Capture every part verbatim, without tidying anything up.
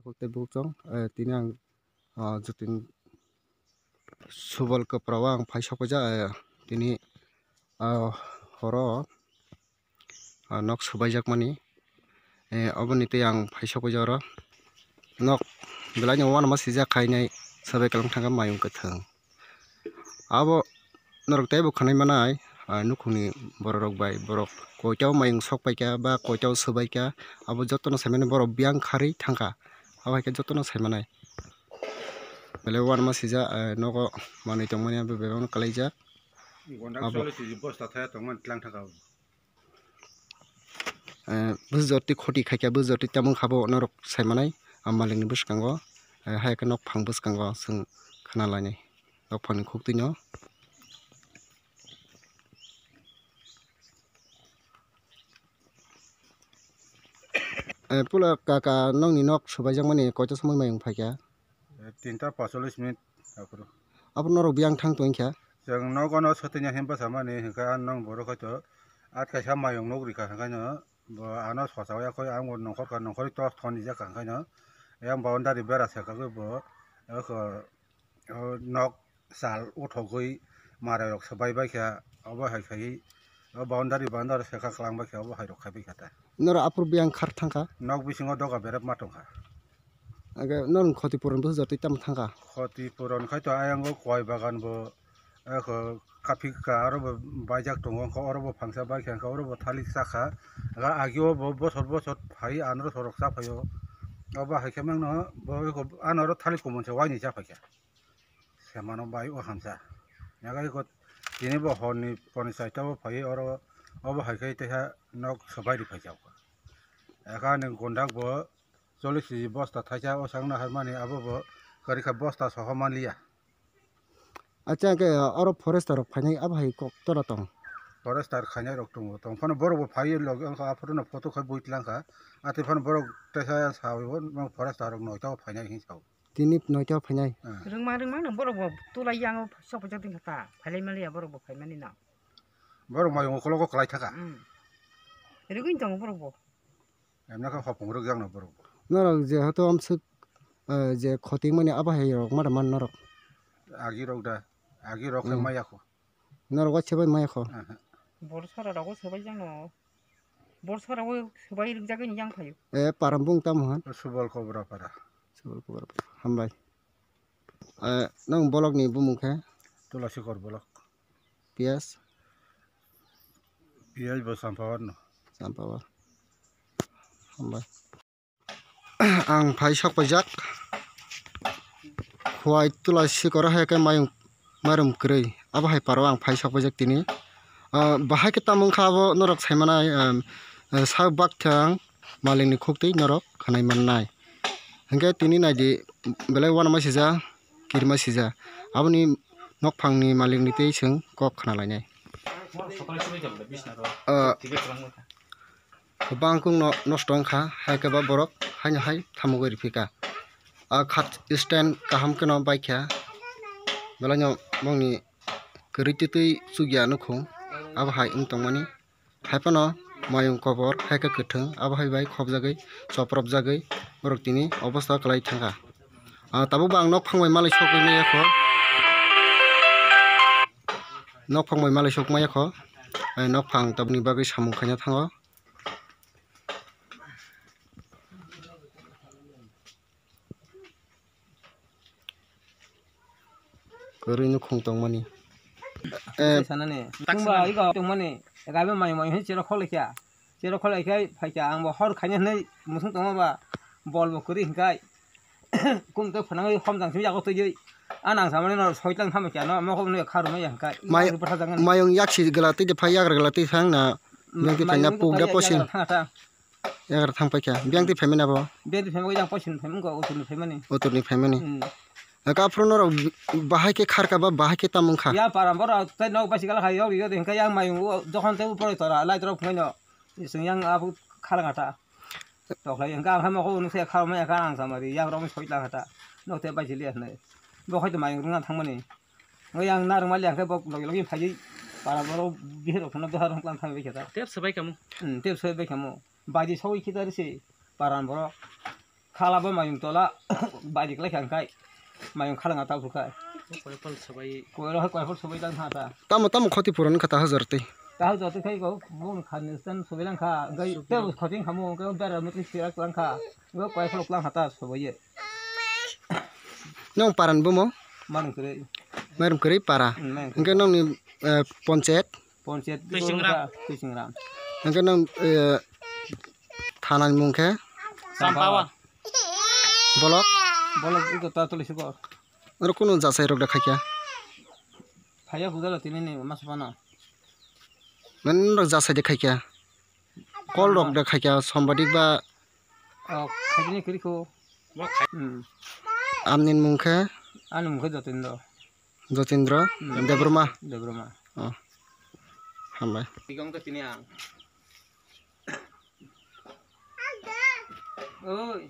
Tei buchung, eh, tini ang, ah, Jutin Subal Kwpra o ang phai sokphaijak, eh, tini, ah, horo, ah, nok swbaijakmani, eh, oboni tei ang phai sokphaijak oro. Nok belai no uanama sijak khainai swbai kwlwng thangkha mayung kwthwng. Abo norok teibo khwnai manai, ah, nukhungni bororok bai borok koitao mayung sok paikha ba koitao swbaikha, abo jotono saimano borok biyang kharwi thangkha. Abo hai khe jotono saimanai. Belai uanama sijak, ah, nogo manwi tongmani abo bebakno kwlaijak. Abo bosta thaya tongmani tlang thangkha. Eh, bwsajor twi khoti khaikha, bwsajor twi tamung kha bo norok saimanai, ah, malikni bwskango, eh, hai khe nokphang bwskango chwng khna lainai, nokphangni khuktwino. Eh, puila kaka nokni nok swbaijakmani koito somoi mayung phaikha? Eh, tinta pacholis minute aphuru. Abo norok biyang thang tongkha? Chwng nogo no swtwini hinwi bwsamani hinkhe, ah, nong borok hwnkhe ah kaisa mayung nuk rikha, hinkhe no bo ano sochao yakhoi ang bo nongkhor kha, nongkhorwi tos thon rijak kha, hinkhe no yang boundary bera saka khe bo, eh, kho, oh, nok sal uthogwi marai rok swbai bai kha, obo hai khai o boundary, boundary saka kwlang bai kha, obo hai rok khai bai kha ta. Norok aphuru biyang khar thangkha? Nok bisingo doga berep ma tongkha. Aga norok khoti puron bwsajor twi tamo thangkha? Khoti puron khai to ayang o koi bagan bo, eh, kho, kaphik ka aro bo baijak tongo, wngkha oro bo phangsa baikha, wngkha oro bo thalik chakha, aga agi o bo bosor bosor phai anoro sorok cha phaio, obo hai khe mangno bo eko anoro thalik kumun se waini cha phaikha, semano bai o hamsa, yaga eko tini bo horni poni chaita o phai oro, obo hai khe teha nok swbai ri phaikha, eka ani gondak bo chollish kg bosta thaisa o sakno harmani abo bo kwrwi kha bosta soho manliya. Acha, hwnkhe oro forester rok phainai abo hai kok tora tong? Forester khainai rok tongo, tong phano borok bo phaiwi logi wngkha, aphuru no photo khai bui tlang kha, atwi phano borok teisa sawi bo forester rok noita o phainai hinwi sao. Tini noita o phainai? Ah. Rwngma rwngma no borok bo tulai yang o sok phaijak ding kha ta, phailai maliya borok bo phaimani no. Borok mayung ukhologo kwlai thaka. Hmm. Rwgwini tongo borok bo. Emna khe hopung rwkjakno borok. Norok jehetu amswk, eh, je khoti mani abo hai rok ma man norok. Agi rok da, agi rok khe Hmm. maya kho. Norok waisa bai maya kho. Aha. Bor sora rogo swbai jangno. Bor sora o swbai rwkjagwi ni yang phaio. Eh, param bung tamo han? Subal Kobra para. Subal Kobra para. Hambai. Eh, nang bolok ni bumung khe? Tulasikor bolok. Piyas? Piyas bo sampawar no. Sampawar. Hambai. Ang phai sok paijak. Huai Tulasikor hai khe mayung, mairum kwrwi. Abo hai paro ang phai sok paijak tini. Ah, bahai khe tamo wngkha abo norok saimanai, ah, ah, sak bakthang malikni khuktwi norok khanai mannai. Hinkhe tini naidi belai uanama sija, kirima sija. Aboni nokphangni malikni tei chwng kok khna lainai. Ah, bangkung no nosto wngkha, hai khe ba borok haino hai thamogwi riphi kha. Ah, khat stand kaham kheno baikha, belai no bongni kwrwi twtwi chukya nukhung, abo hai wng tongmani. Hai phano mayung kobor hai khe kwthwng, abo hai bai khopjagwi, chopropjagwi borok tini obosta kwlai thangkha. Ah, tabuk bo ang nokphang bai malai sokwi maya kho. Nokphang bai malai sok maya kho. Eh, nokphang tabukni bagwi samung khaina thango. Kwrwi nukhung tongmani. Eh, sanani. Tungba igo tongmani. Gaibe mai mai hin chero khole kya. Chero khole kya phaikya ang bo hor khaina hinwi musung tongma ba bol bo kwrwi hinkai. Kum to phanangwi hom jang simi jago twi. Anang samani no soitlang thamai kya no mo ko ne kharu mai hinkai. Mai-, mayung yaksi gala twi de phai yagra gala twi phang na. Biyang twi phai na puk da posin. Yagra thang paikha. Biyang twi phaimani abo? Biyang twi phaimani yang posin phaimani ko uturni phaimani. Uturni phaimani. Hmm. Aka aphuru norok bahai khe kharka ba bahai khe tamo wngkha? Ya para borok tei nok baisi gala hai yok yok hingke yang mayung o dokhon tei upor tora light rok phaino. Ising yang abu khala ngata. Toklai hingke ang hai moko unuse khala mai ka ang samari yang rok soi la ngata. Nok tei baisi liya hnai. Bo khai to mayung rungna thangmani. Ngo yang narwk mali hingke bok logi logi phaiwi para borok bihir rok phano doha rok tlang thang bai khe ta. Tep sabai kamo. Hmm, tep sabai kamo. Baidi sogwi khitari se paran borok. Khala bo mayung tola, bajik lai kha khai. Mayung khala nga ta phur khai. Koifal sabai. Koiro hai koifal sabai tang tha ta. Tamo, tamo khoti puron kha ta hajar tei. Ta hajar tei khai ko, bun khan stan sabai lang kha. Gai te khoti khamu, gai bera mutri sirak lang kha. Gai koifal lang kha ta sabai ye. Nong paran bumo? Marung kre. Marung kre para. Hmm, Marung kre. Hingke nongni, eh, ponchayat? Ponchayat Tuisingram. Tuisingram. Hingke nong, eh, thanani mung khe? Sampawa. Bolok? Bolok iko ta tuli siko. Oro kuno jasai rok da khaikya? Phaya hudalo tini ni masapano. Mane norok jasai de khaikya? Kol rok de khaikya, sombadik ba? Oh, khaikni kiri ko. Hmm. Amni mung khe? Ani mung khe Jotendra. Jotendra Hmm. Debbarma. Debbarma. Oh. Hambai. Tigong to tini ang. Oi.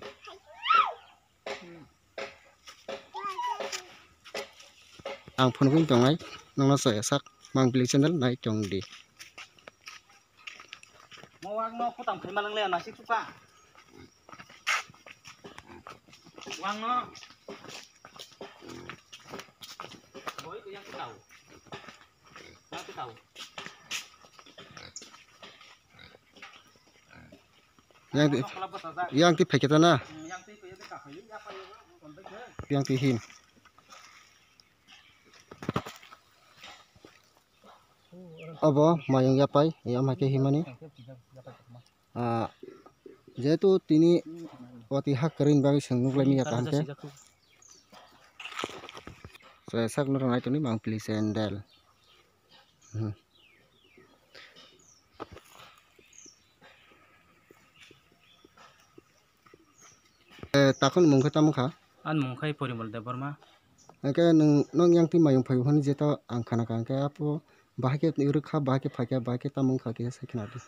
Ang phunugwi tongnai, nokno chaya sak, Mangpili channel nai tong di. Mo wangno khotang phaima nang le nasi tuka. Wangno. Boi yang tau. Yang tau. Yang ti, yang ti phaikya ta na? Yang ti hin. Obo mayung yapai, yam hai khe himani. Ah, jehetu tini oti ha kwrwini bagwi chwng nuklaimani ya kaham khe. So, sakno rwnai tongni Mangpili channel. Hmm. Eh, takhon mung khe tamo kha? Ani mung khe Porimol Debbarma. Hingke nwng, nwng yang twi mayung phaio hwnwi jeto ang khana kha, hingke apo bahai khe rwkha, bahai khe phaikha, bahai khe tamo wngkha khe sai khna di.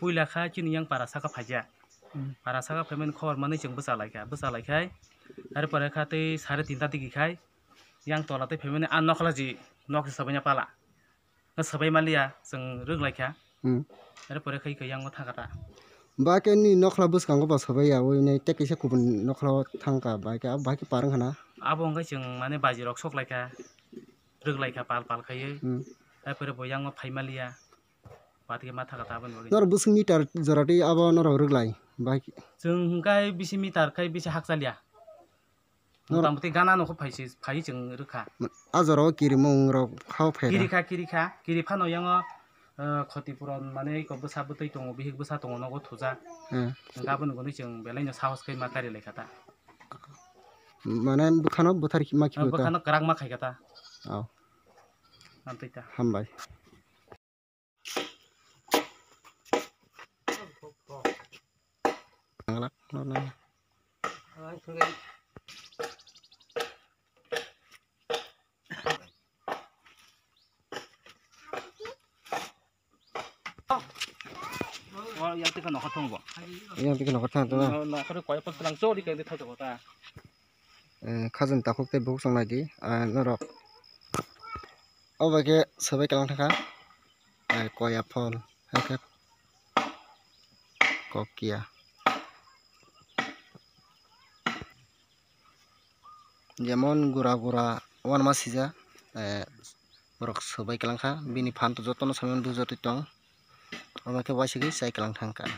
Puila kha chini yang para saka phaikha. Hmm. Para saka phaimani khobor manwi chwng bwsa laikha, bwsa laikhai. Are pore kha tei sare tinta digi khai yang tola tei phaimani a nokla ji nok sabaina pala. Sabai maliya, chwng rwk lai kha. Hmm. Are pore khai khe yang thang kha ta. Ba khe ni nokla bwskango ba sabai ya, oi nai tei kaisa kubun nokla o thang kha, ba khe, ba khe parwng khana. Abo wngkhe chwng mane baji rok sok lai kha, rwk lai kha pal pal khaiwi. Hmm. Are pore bo yang phai maliya, ba tei ma thang kha ta aboni bagwi. Nor bwswk meter jora twi abo norok rwk lai, ba khe. Chwng hwnkhe bisi meter khai bisi hakchaliya. Nor- Motamoti gana nokho phaisi, phai chwng rwkha. A jora o kirimung rok khao phaira. Kirikha, kirikha, kiri phano yango, eh, khoti puron mane eko bwsa bwtwi tongo, bihik bwsa tongo, nogo thujak. Hmm. Gaboni gwnwi chwng belaino sahos khai ma kari laikha ta. Mane bwkhano bwthar ma khibi ta. Bwkhano kwrak ma khaikha ta. Oh. Amtwi ta. Hambai. Oh, yang tika nokha thong bo. Yang tika nokha thang to na. Nokha koi pal lang chori kang de thok ta. Eh, khajani takhuk tei bukhuk chwng nai di, ah, norok. Obo khe swbai kwlang thangkha, eh, koya phol, hai khe kokia. Jemon gura gura uanama sija, eh, borok swbai kwlang kha, bini phan to jotono samani bujotwi tong, omo khe uaisugwi chai kwlang thangkha.